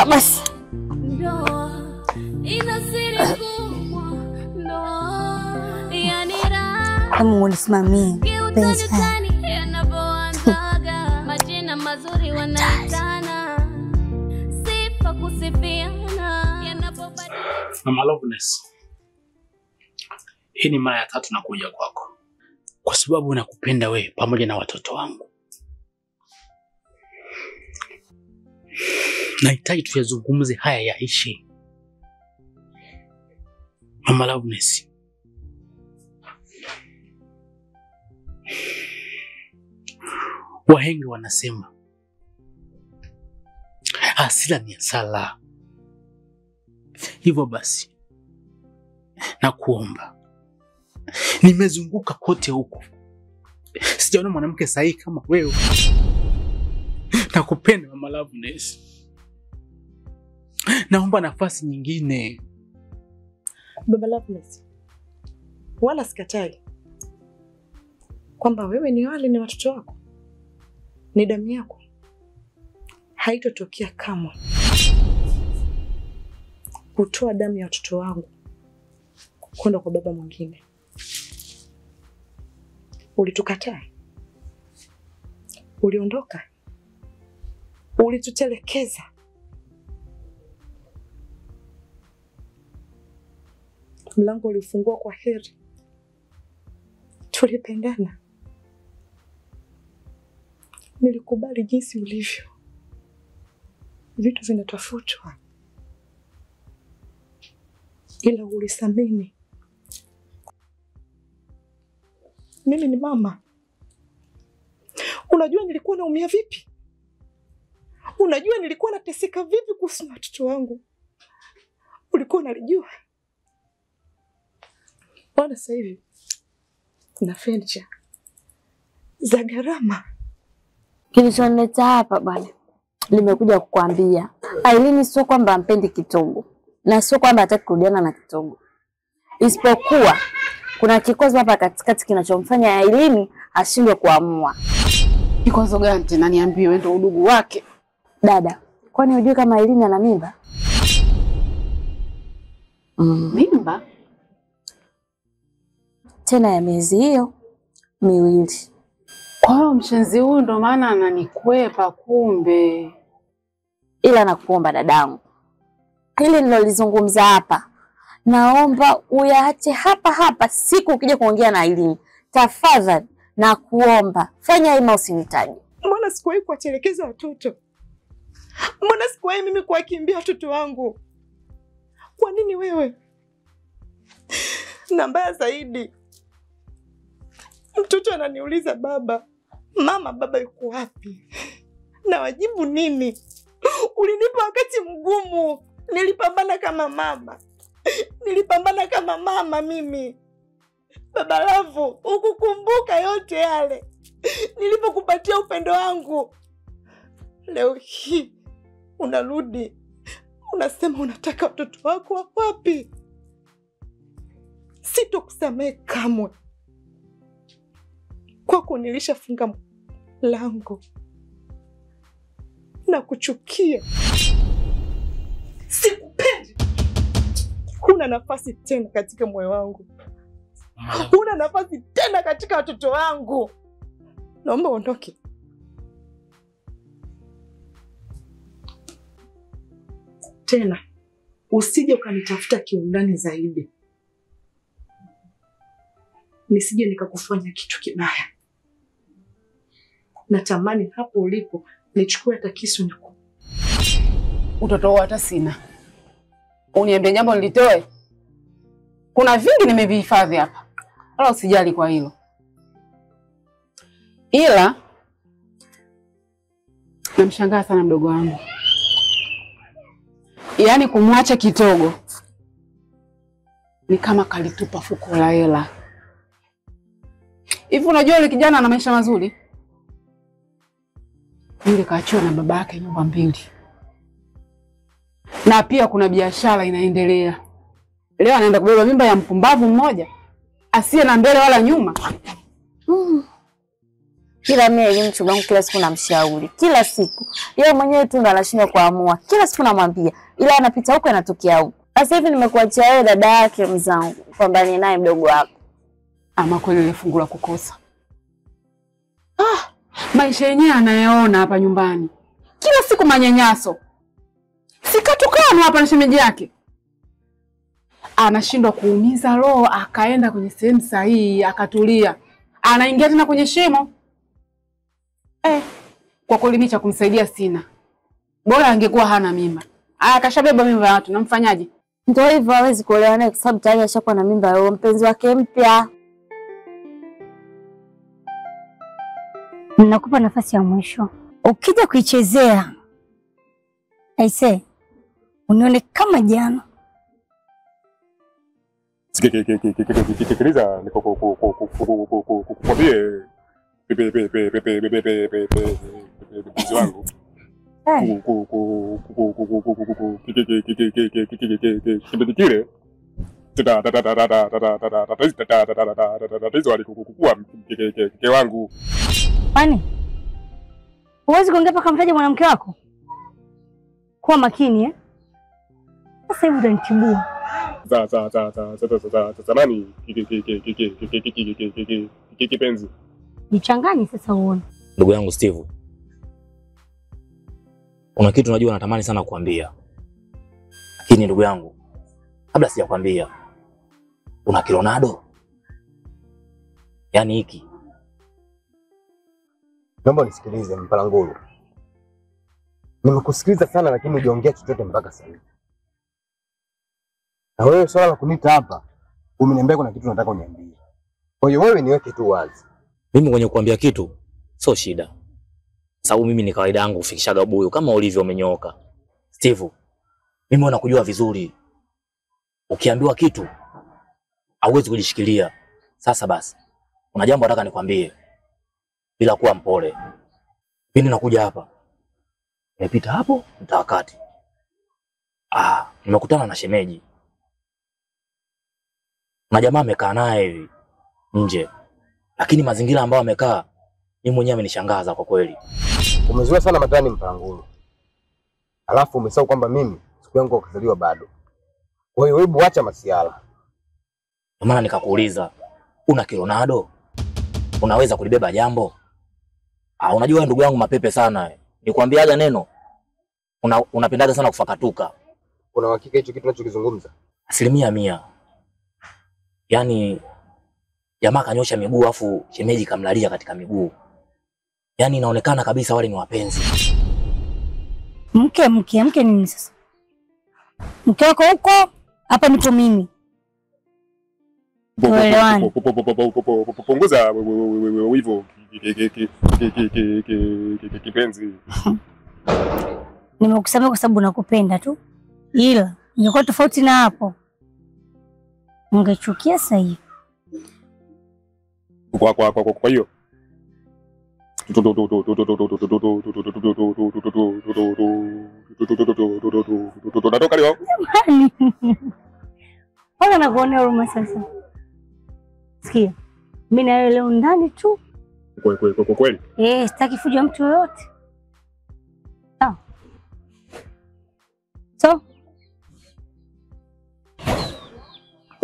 Ah, basi. Ndoa ina siri kubwa, ndoa yani raha. Mungu nisimamie. Penzi. Yanavyoanzaga majina mazuri wanaitana, sifa kusifiana yanapobadilika. Mama Loveness, hii ni mara ya tatu nakuja kwako kwa sababu nakupenda wewe pamoja na watoto wangu. Nahitaji tuyazungumze haya yaishe. Mama Loveness, wahenga wanasema hasira ni hasara. Hivyo basi nakuomba, nimezunguka kote huko sijaona mwanamke sahihi kama wewe. Nakupenda Mama Loveness, naomba nafasi nyingine. Baba Loveness, wala sikatai kwamba wewe ni wale ni watoto wako, ni damu yako. Haitotokea kamwe kutoa damu ya watoto wangu kwenda kwa baba mwingine. Ulitukataa, uliondoka, ulitutelekeza. Mlango ulifungua kwa heri, tulipendana, nilikubali jinsi ulivyo. Vitu vinatafutwa, ila ulisamini. Mimi ni mama. Unajua nilikuwa naumia vipi? Unajua nilikuwa nateseka vipi kuhusu watoto wangu? Ulikuwa unalijua. Bwana, sasa hivi na furniture za gharama. Kilichonileta hapa bwana, nimekuja kukuambia Aileen sio kwamba ampendi Kitogo na sio kwamba hataki kurudiana na Kitogo, isipokuwa kuna kikwazo hapa katikati kinachomfanya Aileen ashindwe kuamua. Kikwazo gani tena? Niambie, wewe ndio udugu wake. Dada, kwani hujui kama Aileen ana mimba? Mimba? Tena ya miezi hiyo miwili. Kwa hiyo mshenzi huyu ndo maana ananikwepa kumbe. Ila nakuomba dadangu, hili nilolizungumza hapa naomba uyaache hapa hapa. Siku ukija kuongea na Aileen, tafadhali nakuomba fanya hima usinitaje. Mbona sikuwahi kuwatelekeza watoto? Mbona sikuwahi mimi kuwakimbia watoto wangu? Kwa nini wewe? Na mbaya zaidi, mtoto ananiuliza baba, mama, baba yuko wapi? Na wajibu nini? Ulinipa wakati mgumu, nilipambana kama mama. Nilipambana kama mama mimi. Baba Lavu, ukukumbuka yote yale nilipokupatia upendo wangu. Leo hii unarudi unasema unataka watoto wako wapi? Sitokusamehe kamwe. Kwako nilishafunga mlango na kuchukia. Sikupendi. Huna nafasi tena katika moyo wangu. Huna nafasi tena katika watoto wangu. Naomba uondoke. Tena usije ukanitafuta kiundani zaidi, nisije nikakufanya kitu kibaya. Natamani hapo ulipo nichukue hata kisu niku. Utoto hata sina. Uniambie jambo nilitoe. Kuna vingi nimevihifadhi hapa. Wala usijali kwa hilo. Ila namshangaa sana mdogo wangu. Yaani kumwacha Kitogo ni kama kalitupa fuko la hela. Hivi unajua yule kijana ana maisha mazuri? Yule kaachiwa na baba yake nyumba mbili. Na pia kuna biashara inaendelea. Leo anaenda kubeba mimba ya mpumbavu mmoja asiye na mbele wala nyuma. Kila mimi elimu mchumba wangu kila siku namshauri. Kila siku. Yeye mwenyewe tu ndo anashindwa kuamua. Kila siku namwambia, ila anapita huko anatokea huko. Sasa hivi nimekuachia wewe dada yake mzangu, pambane naye mdogo wako. Ama kweli ile fungu la kukosa. Ah, maisha yenyewe anayaona hapa nyumbani. Kila siku manyanyaso. Sikatukana hapa na shemeji yake. Anashindwa kuumiza roho, akaenda kwenye sehemu sahihi, akatulia. Anaingia tena kwenye shimo. Kwa kweli mimi cha kumsaidia sina. Bora angekuwa hana mimba. Aya, kashabeba mimba ya watu, namfanyaje? Ndio hivyo, hawezi kuolewa naye kwa sababu tayari ashakuwa na mimba ya mpenzi wake mpya. Nakupa nafasi ya mwisho. Ukija kuichezea, aise, unione kama jana. Sikiliza, nikukwambie mpenzi wangu. Kipindi kile tatizo alikuwa mke wangu. Kwani huwezi kuongea mpaka mtaje mwanamke wako? Kuwa makini eh? Sasa hivi utanitibua. Zamani kipenzi. Jichanganye sasa uone. Ndugu yangu Steve, kuna kitu najua natamani sana kukuambia. Lakini ndugu yangu, kabla sijakwambia, una kilonado? Yaani hiki. Naomba nisikilize Mpalangulu. Nimekusikiliza sana lakini hujaongea chochote mpaka sasa hivi. Na wewe swala la kuniita hapa, umeniambia kuna kitu nataka uniambie. Kwa hiyo wewe niweke tu wazi. Mimi kwenye kuambia kitu sio shida. Sababu mimi ni kawaida yangu kufikishaga buyu kama ulivyo umenyooka. Steve, mimi nakujua vizuri. Ukiambiwa kitu hauwezi kujishikilia. Sasa basi, kuna jambo nataka nikwambie bila kuwa mpole. Mimi nakuja hapa. Nimepita hapo mtakati. Nimekutana na shemeji. Na jamaa amekaa naye hivi nje. Lakini mazingira ambayo amekaa mimi mwenyewe amenishangaza kwa kweli. Umezoea sana matani Mpalangulu. Alafu umesahau kwamba mimi siku yangu kuzaliwa bado. Kwa hiyo hebu acha masiala. Ndio maana nikakuuliza, una kilonado? Unaweza kulibeba jambo? Unajua ndugu yangu mapepe sana. Nikwambiaga neno. Unapendaga sana kufakatuka. Una uhakika hicho kitu unachokizungumza? 100%. Yaani jamaa kanyosha miguu afu shemeji kamlalia katika miguu. Yaani inaonekana kabisa wale ni wapenzi. Mke nini sasa? Mke wako huko, hapa nipo mimi. Tuelewane. Punguza wivu kipenzi. Nimekusamehe kwa sababu nakupenda tu. Ila ingekuwa tofauti na hapo, ungechukia sasa hivi. Kwa hiyo tunatoka leo. Jamani. Mbona nakuonea huruma sasa? Sikia, mimi na wewe leo ndani tu. Kweli. Sitaki fujo mtu yoyote. Sawa.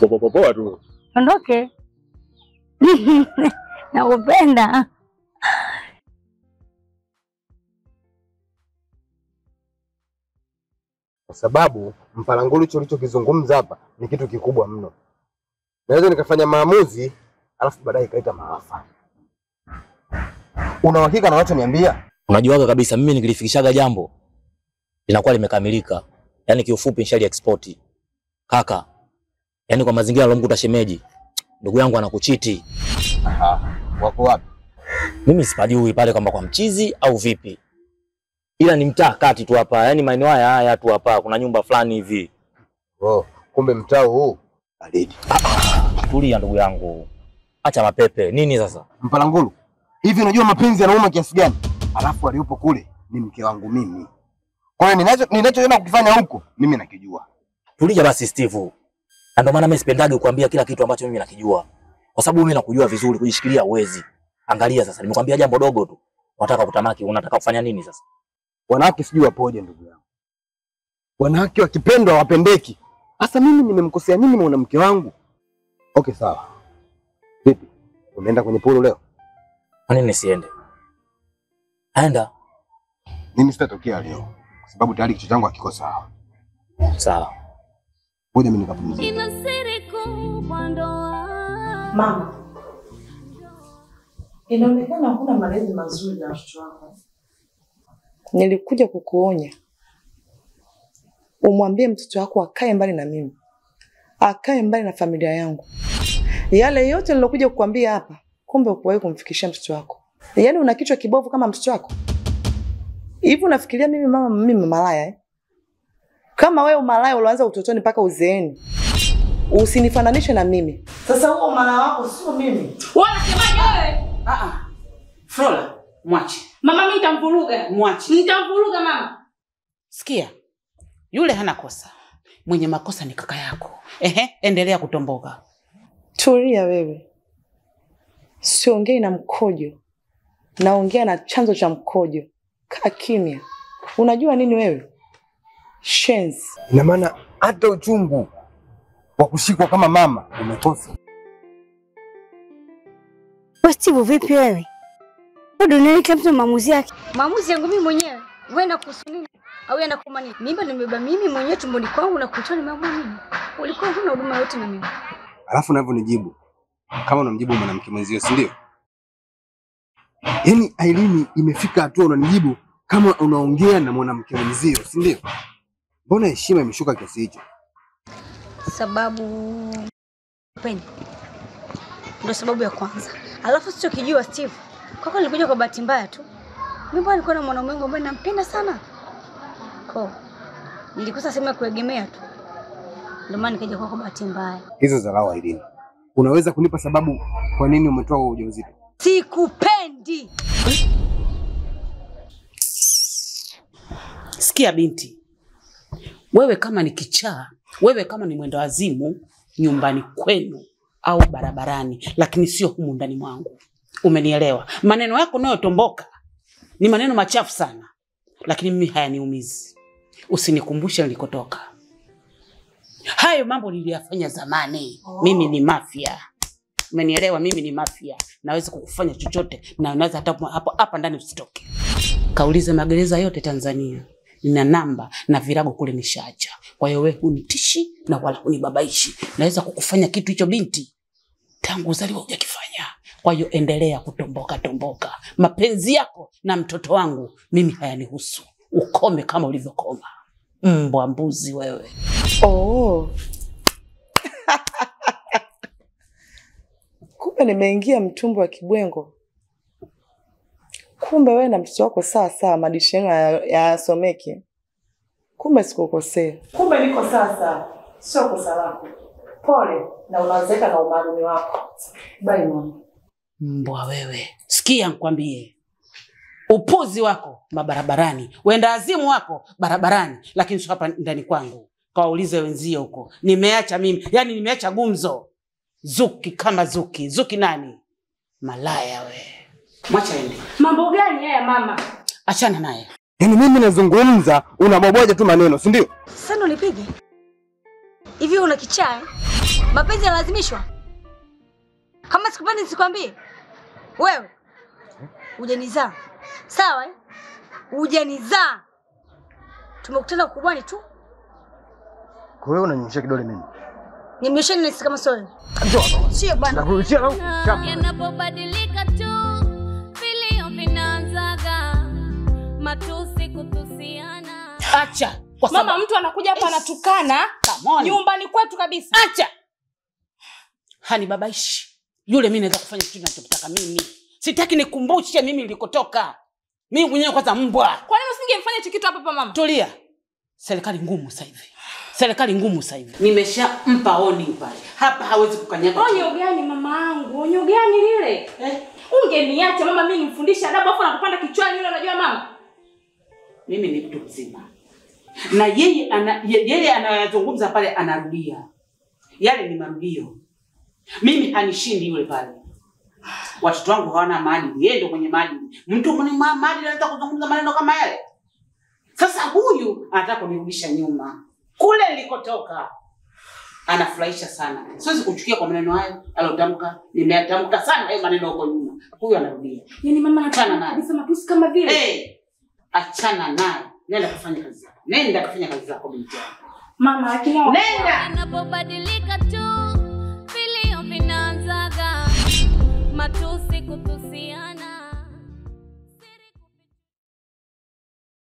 So, poa tu. Ondoke. Nakupenda. Kwa sababu Mpalangulu hicho ulichokizungumza hapa ni kitu kikubwa mno. Naweza nikafanya maamuzi alafu baadaye ikaleta maafa. Una uhakika na unachoniambia? Unajuaga kabisa mimi nikilifikishaga jambo linakuwa limekamilika. Yaani kiufupi nishali export. Kaka, yaani kwa mazingira alomkuta shemeji, ndugu yangu anakuchiti. Aha, wako wapi? Mimi sipajui pale kwamba kwa mchizi au vipi. Ila ni mtaa kati tu hapa, yaani maeneo haya haya tu hapa kuna nyumba fulani hivi. Oh, kumbe mtaa huu baridi. Tulia ndugu yangu. Acha mapepe. Nini sasa? Mpalangulu, hivi unajua mapenzi yanauma kiasi gani? Alafu aliyopo kule ni mke wangu mimi. Kwa hiyo ninachoenda kukifanya huko mimi nakijua. Tulia basi Steve. Na ndio maana mimi sipendagi kukuambia kila kitu ambacho mimi nakijua. Kwa sababu mimi nakujua vizuri, kujishikilia uwezi. Angalia sasa, nimekwambia jambo dogo tu. Unataka kutamaki, unataka kufanya nini sasa? Wanawake sijui wapoje ndugu yangu. Wanawake wakipendwa hawapendeki. Sasa mimi nimemkosea nini mwanamke wangu? Okay, sawa. Vipi? Umeenda kwenye polo leo? Kwa nini nisiende? Aenda. Mimi sitatokea leo kwa sababu tayari kichwa changu hakiko sawa. Sawa. Ngoja mimi nikapumzike. Ina siri kubwa ndoa. Mama, inaonekana huna malezi mazuri na watoto wako. Nilikuja kukuonya. Umwambie mtoto wako akae mbali na mimi. Akae mbali na familia yangu. Yale yote nilokuja kukuambia hapa, kumbe hukuwahi kumfikishia mtoto wako. Yaani una kichwa kibovu kama mtoto wako. Hivi unafikiria mimi mama, mimi malaya eh? Kama wewe umalaya ulianza utotoni mpaka uzeeni. Usinifananishe na mimi. Sasa huo umalaya wako sio mimi. Wewe unasemaje wewe? Flora, mwache. Mama mimi nitamvuruga. Mwache. Nitamvuruga mama. Sikia. Yule hana kosa. Mwenye makosa ni kaka yako. Ehe, endelea kutomboka. Tulia wewe. Siongei na mkojo. Naongea na chanzo cha mkojo. Kaa kimya. Unajua nini wewe? Shenzi. Ina maana hata uchungu wa kushikwa kama mama umekosa. Wewe Steve vipi wewe? Duniani kila mtu maamuzi yake. Maamuzi yangu mimi mwenyewe. Wewe na kuhusu nini? Au yeye anakuma nini? Mimba nimebeba mimi mwenyewe tumboni kwangu na kutoa nimeamua mimi. Ulikuwa huna huduma yote na mimi. Alafu unavyonijibu kama unamjibu mwanamke mwenzio, si ndio? Yaani Aileen imefika hatua unanijibu kama unaongea na mwanamke mwenzio, si ndio? Mbona heshima imeshuka kiasi hicho? Sababu upendo. Ndio sababu ya kwanza. Alafu sichokijua Steve, kwako nilikuja kwa bahati mbaya tu. Mimi bwana nilikuwa na mwanaume wangu ambaye nampenda sana. Ko. Nilikosa sema kuegemea tu. Ndio maana nikaja kwako bahati mbaya. Hizo dharau Aileen. Unaweza kunipa sababu kwa nini umetoa huo ujauzito? Sikupendi. Sikia binti. Wewe kama ni kichaa, wewe kama ni mwenda wazimu nyumbani kwenu au barabarani, lakini sio humu ndani mwangu. Umenielewa? Maneno yako unayotomboka ni maneno machafu sana, lakini mimi hayaniumizi. Usinikumbushe nilikotoka. Hayo mambo niliyafanya zamani. Mimi ni mafia. Umenielewa? Mimi ni mafia. Naweza kukufanya chochote na naweza hata hapo hapa ndani usitoke. Kaulize magereza yote Tanzania. Nina namba na virago kule nishaacha. Kwa hiyo wewe hunitishi na wala hunibabaishi. Naweza kukufanya kitu hicho binti tangu uzaliwa hujakifanya. Kwa hiyo endelea kutomboka tomboka. Mapenzi yako na mtoto wangu mimi hayanihusu. Ukome kama ulivyokoma. Mbwa mbuzi wewe. Oh. Kumbe nimeingia mtumbo wa kibwengo. Kumbe wewe na mtoto wako sawa sawa, madishi yenu hayasomeki. Kumbe sikukosea. Kumbe niko sawa sawa. Sio kosa lako. Pole na unazeeka na umalume wako. Bye mama. Mbwa wewe. Sikia nikwambie. Upuzi wako mabarabarani, wenda azimu wako barabarani, lakini sio hapa ndani kwangu. Kawaulize wenzio huko. Nimeacha mimi, yani nimeacha gumzo. Zuki kama Zuki. Zuki nani? Malaya we. Mwacha ende. Mambo gani haya mama? Achana naye. Yaani mimi nazungumza unaboboja tu maneno, si ndio? Sasa unipige. Hivi una kichaa? Mapenzi yanalazimishwa? Kama sikupendi nisikwambie. Wewe hujanizaa. Sawa eh? Hujanizaa. Tumekutana ukubwani tu. Kwa hiyo unanyonyesha kidole mimi? Nimnyoshe nini kama sio? Sio bwana. Yanapobadilika tu vilio vinaanzaga, matusi kutusiana. Acha. Kwa sababu mama mtu anakuja hapa anatukana nyumbani kwetu kabisa. Acha. Hani babaishi. Yule mimi naweza kufanya kitu ninachotaka mimi. Sitaki nikumbushe mimi nilikotoka. Mimi mwenyewe kwanza mbwa. Kwa nini usingemfanya hicho kitu hapa hapa mama? Tulia. Serikali ngumu sasa hivi. Serikali ngumu sasa hivi. Nimeshampa warning pale. Hapa hawezi kukanyaga. Onyo gani mama yangu? Onyo gani lile? Eh? Ungeniacha mama mimi nimfundishe adabu afu anakupanda kichwani yule unajua mama? Mimi ni mtu mzima. Na yeye yeye anayozungumza pale anarudia. Yale ni marudio. Mimi hanishindi yule pale. Watoto wangu hawana maadili, yeye ndio mwenye maadili. Mtu mwenye maadili anataka kuzungumza maneno kama yale. Sasa huyu anataka kunirudisha nyuma kule nilikotoka. Anafurahisha sana. Siwezi kuchukia kwa maneno hayo aliyotamka. Nimeyatamka sana hayo maneno huko nyuma. Huyu anarudia. Yaani mama Achana naye. kabisa matusi kama vile. Eh, achana naye. Nenda kufanya kazi zako. Nenda kufanya kazi zako binti yangu. Mama lakini Nenda. Anapobadilika